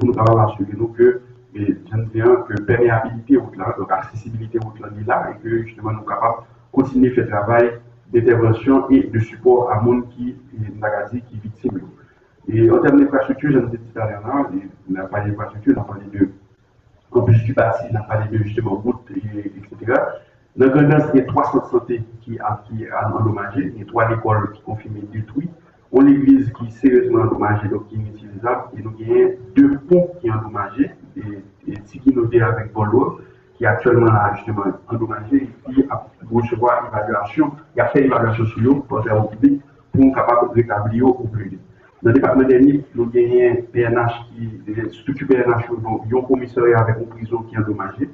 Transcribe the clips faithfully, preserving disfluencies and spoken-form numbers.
nou kapab asire nou ke, e, jan m di an, ke pèmeyabilite wout la, donk aksesibilite wout la, li la, e ke jisteman nou kapab kontinye fè travay d'entèvansyon e de sipò a moun ki, e, m ta ka di, ki viktim yo. E an tèm enfrastrikti, jan m te di talè la, e, n ap pale enfrastrikti, n ap pale de, anplis di bati, n ap pale de jisteman wout, e, etsetera. Nan Grandans, gen twa sant sante ki, a- ki a- andomaje, gen twa lekòl ki konfime detwi, yon legliz ki seryezman andomaje, donk ki initilizab, e nou genyen de pon ki andomaje, e, e Ti Gino de avèk Bòlwòk, ki aktyèlman la, jisteman, andomaje, e ki ap resevwa evalyasyon, y ap fè evalyasyon sou yo, pou travay piblik, pou nou kapab retabli yo o pli vit. Nan depatman dè Nip, nou genyen P N H ki, estrikti P N H yo, donk, yon komisarya avèk yon prizon ki andomaje,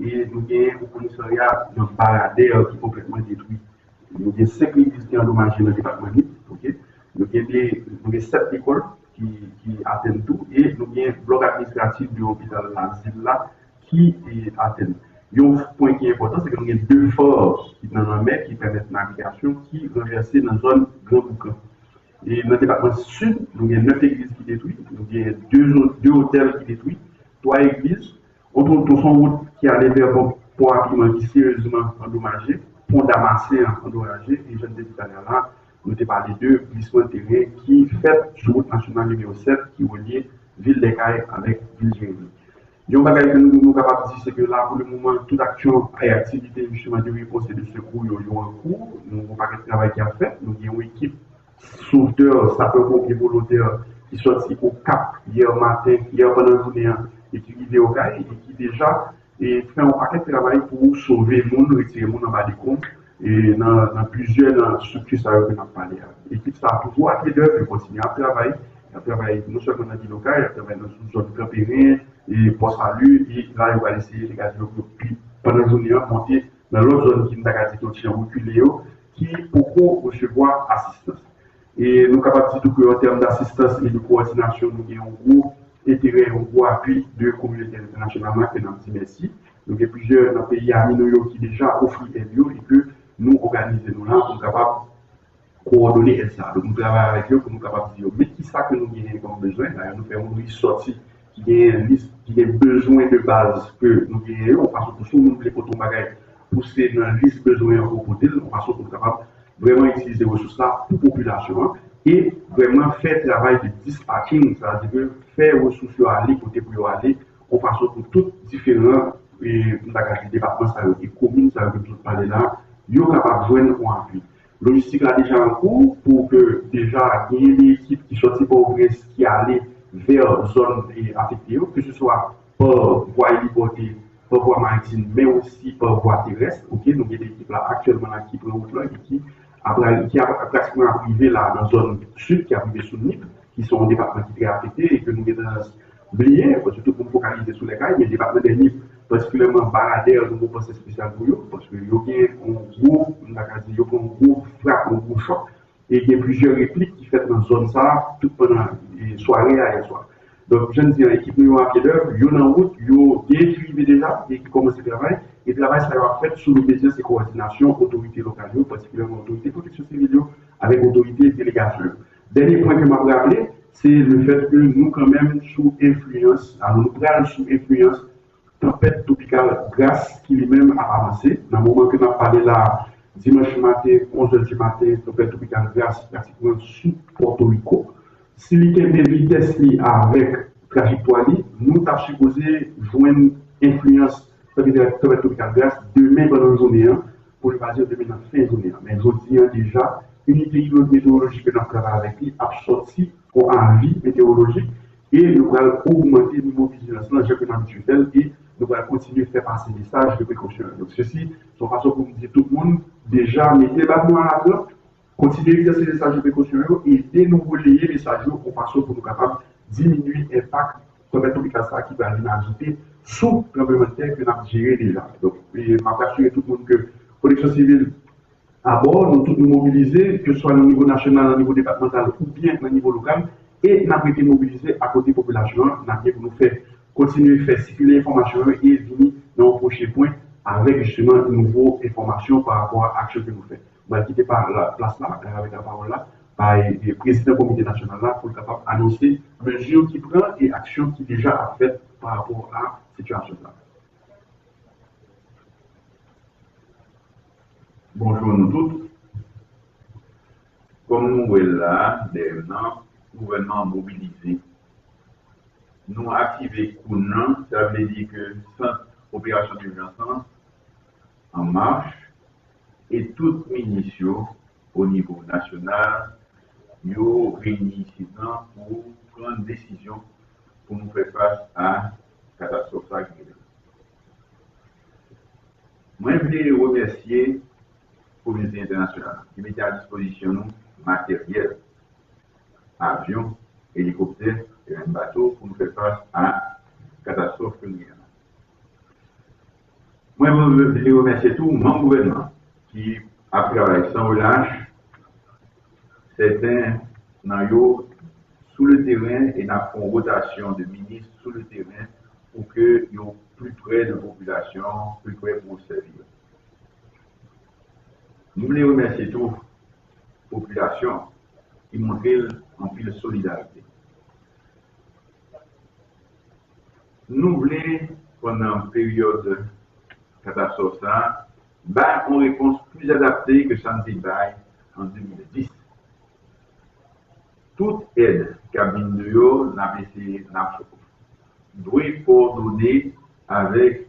e nou genyen yon komisarya nan Baradè ki konplètman detwi. Nou gen senk legliz ki andomaje nan depatman Nip, oke? Nou gen de, nou gen sèt lekòl ki, ki atenn tou, e nou gen blòk administratif de lopital Lazil la ki, e, atenn. Yon pwen ki enpòtan, se ke nou gen de fò ki nan lanmè ki pèmèt navigasyon ki ranvèse nan zòn Gran Boukan. E nan depatman Sid, nou gen nèf legliz ki detwi, nou gen de, de otèl ki detwi, twa legliz, yon tronton, yon wout ki ale vè pò, pò a Piman ki seryezman andomaje, pon Damasen an andomaje, e jan m te di talè a la, nou te pale de glisman teren ki fèt sou wout nasyonal nimewo sèt ki relye vil Dèkay avèk vil Jeremi. Yon bagay ke nou, nou kapab di, se ke la, pou le moman, tout aksyon e aktivite, jisteman, de repons e de sekou yo, yo an kou. Nou gen yon pakèt travay ki ap fèt. Nou gen yon ekip sovtè, sapè ponpye volontè ki sòti Okap yè maten, yè pandan jounen an, e ki rive Okay, e ki deja, e fè yon pakèt travay pou sove moun, retire moun anba dekonb, e nan, nan plizyè nan estrikti sa yo ke n ap pale a. Ekip sa a toujou apyedèv, yo kontinye ap travay, y ap travay non sèlman nan vil Okay, y ap travay nan sou zòn Kanperen, e Pò Sali, e la yo pral eseye legaze yo pou yo pi, pandan jounen an, monte nan lòt zòn ki, m ta ka di, ki yon ti jan rekile yo, ki poko resevwa asistans. E nou kapab di tou ke an tèm dasistans e de kowòdinasyon, nou gen yon gwo enterè, yon gwo apui de kominote entènasyonal la ke n ap di mèsi. Nou gen plizyè nan peyi ami nou yo ki deja ofri èd yo e ke nou òganize nou la pou nou kapab kowòdone èd sa a. Donk, nou travay avèk yo pou nou kapab di yo, men kisa ke nou genyen kòm bezwen. Dayè, nou fè yon resòti ki gen lis, ki gen bezwen de baz ke nou genyen yo, yon fason pou si yon moun vle pote yon bagay pou se nan lis bezwen an pou pote l, yon fason pou nou kapab vrèman itilize resous la pou popilasyon an e vrèman fè travay de dispatching, sa vle di ke fè resous yo ale kote pou yo ale, yon fason pou tout diferan, e, nou ta ka di, depatman sa yo, e komin sa yo ke m sot pale la, yo kapab jwenn yon apui. Lojistik la deja an kou pou ke deja genyen de ekip ki sòti Pòtoprens ki ale vè zòn, e, afekte yo, keseswa pa vwa elipòte, pa vwa maritim, men osi pa vwa terès. Oke, nou gen de ekip la aktyèlman la ki pran wout la e ki ap, ki ap, ap pratikman ap rive la nan zòn sid, ki ap rive sou Nip, ki se yon depatman ki trè afekte e ke nou gen tandans bliye, paske tout moun fokalize sou Lèkay, men depatman dè Nip, patikilyèman Baradè, nou gen yon pansè espesyal pou yo, paske yo gen yon gwo, m ta ka di, yo pran yon gwo frap, yon gwo chòk, e gen plizyè replik ki fèt nan zòn sa a, tout pandan, e, sware a yè swa. Donk, jan m di an, ekip nou yo apyedèv, yo nan wout, yo gen ki rive deja, e ki kòmanse travay, e travay sa yo ap fèt sou lobedyans e kowòdinasyon otorite lokal yo, patikilyèman otorite pwoteksyon sivil yo, avèk otorite delegasyon yo. Dènye pwen ke m ap raple, se lefèt ke nou kanmenm sou enfliyans, alò nou pral sou enfliyans tanpèt twopikal Gras ki li menm ap avanse. Nan moman ke n ap pale la, dimanch maten, onz è di maten, tanpèt twopikal Gras pratikman sou Pòtoriko. Si li kenbe vitès li avèk trajektwa li, nou ta sipoze jwenn enfliyans tanpèt, tanpèt twopikal Gras demen pandan jounen an, pou li pa di demen nan fen jounen an. Men jodi an deja, inite metewolojik ke n ap travay avèk li ap sòti yon avi metewolojik e nou pral ogmante nivo vijilans lan jan ke n abitye fè l e nou pral kontinye fè pase mesaj de prekosyon yo. Donk, sesi, se yon fason pou m di tout moun, deja mete bab nou alatran, kontinye egzèse mesaj de prekosyon yo, ede nou releye mesaj yo yon fason pou nou kapab diminye enpak tanpèt twopikal sa a ki pral vin ajoute sou tranblemanntè ke n ap jere deja. Donk, e, m ap rasire tout moun ke Pwoteksyon Sivil abò, nou tout nou mobilize, keseswa nan nivo nasyonal, nan nivo depatmantal oubyen nan nivo lokal, e n ap rete mobilize akote popilasyon an, n ap gen pou nou fè, kontinye fè sikile enfòmasyon yo e vini nan yon pwochen pwen avèk jisteman nouvo enfòmasyon pa rapò a aksyon ke nou fè. Mwen kite pa la, plas la, e, avèk lapawòl la, bay, e, prezidan komite nasyonal la pou l kapab anonse mezi ki pran e aksyon ki deja ap fèt pa rapò a sitiyasyon sa. Bonjou nou tout. Kòm nou wè l la, dèyè m nan, gouvènman an mobilize. Nou aktive koun nan, sa vle di ke sant operasyon dijans lan an mach, e tout minis yo o nivo nasyonal, yo reyini isit nan pou pran desizyon pou nou fè fas a katastwòf sa ki gentan. Mwen vle remèsye kominote entènasyonal ki mete a dispozisyon nou materyèl, avyon, elikoptè e menm bato pou nou fè fas a katastwòf ke nou genyen an. Mwen vle remèsye tou manm gouvènman ki ap travay san relach. Sèten nan yo sou le teren e n ap fè yon wotasyon de minis sou le teren pou ke yo pli pre de popilasyon, pli pre pou sèvi yo. Nou vle remèsye tou popilasyon ki montre l anpil solidarite. Nou vle, pandan peryòd katastwòf sa a, bay yon repons pli adapte ke sa n te bay an de mil dis. Tout èd k ap vin deyò, n ap eseye, n ap dwe kowòdone avèk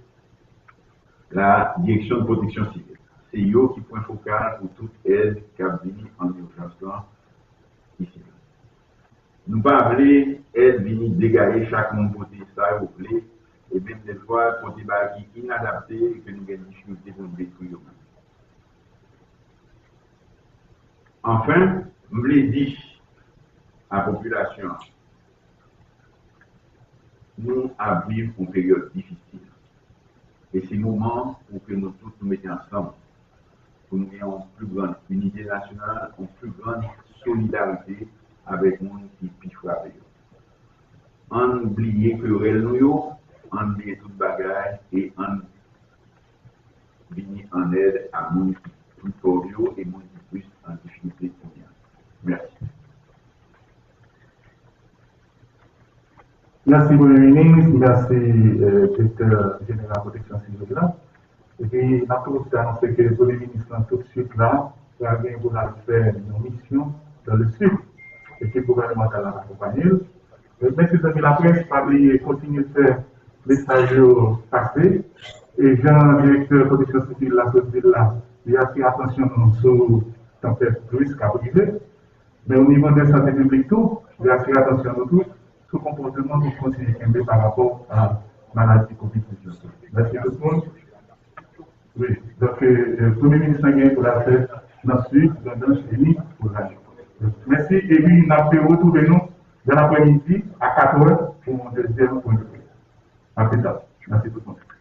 la Direction de Protection Civile. Se yo ki pwen fokal pou tout èd k ap vini an ijans lan isi la. Nou pa vle èd vini degaye, chak moun pote sa yo vle, e menm dèfwa pote bagay ki inadapte e ke nou gen difikilte pou nou detwi yo menm. Anfen, m vle di a popilasyon an, nou ap viv yon peryòd difisil. E se moman pou ke nou tout nou mete ansanm, pou nou gen yon pli grann inite nasyonal, yon pli grann solidarite avèk moun ki pi frape yo. Ann bliye kerèl nou yo, ann bliye tout bagay e ann vini an èd a moun ki pi pòv yo e moun ki plis an difikilte kounye a. Mèsi. Mèsi, Premye Minis. Mèsi, eh, Direktè Jeneral Pwoteksyon Sivil la. Epi, n ap tou osi anonse ke Premye Minis lan, tout swit la, pral gen pou l al fè yon misyon dans le sud. Ekip gouvènemantal la ap akonpanye l. Mèsi, zanmi laprès. Pa bliye kontinye fè mesaj yo pase. E jan Direktè Pwoteksyon Sivil la sot di l la, li atire atansyon nou sou tanpèt Louis k ap rive. Men o nivo de sante piblik tou, li atire atansyon nou tou sou konpòteman pou kontinye kenbe pa rapò a maladi kovid diznèf la. Mèsi tout moun. Wi, donk, eh, Premye Minis lan gen pou l al fè nan Sid, Grandans, Leni, pou l ale. Mèsi, epi n ap retwouve nou dan laprèmidi a katrè pou yon dezyèm pwen de près. A pli ta. Mèsi tout moun.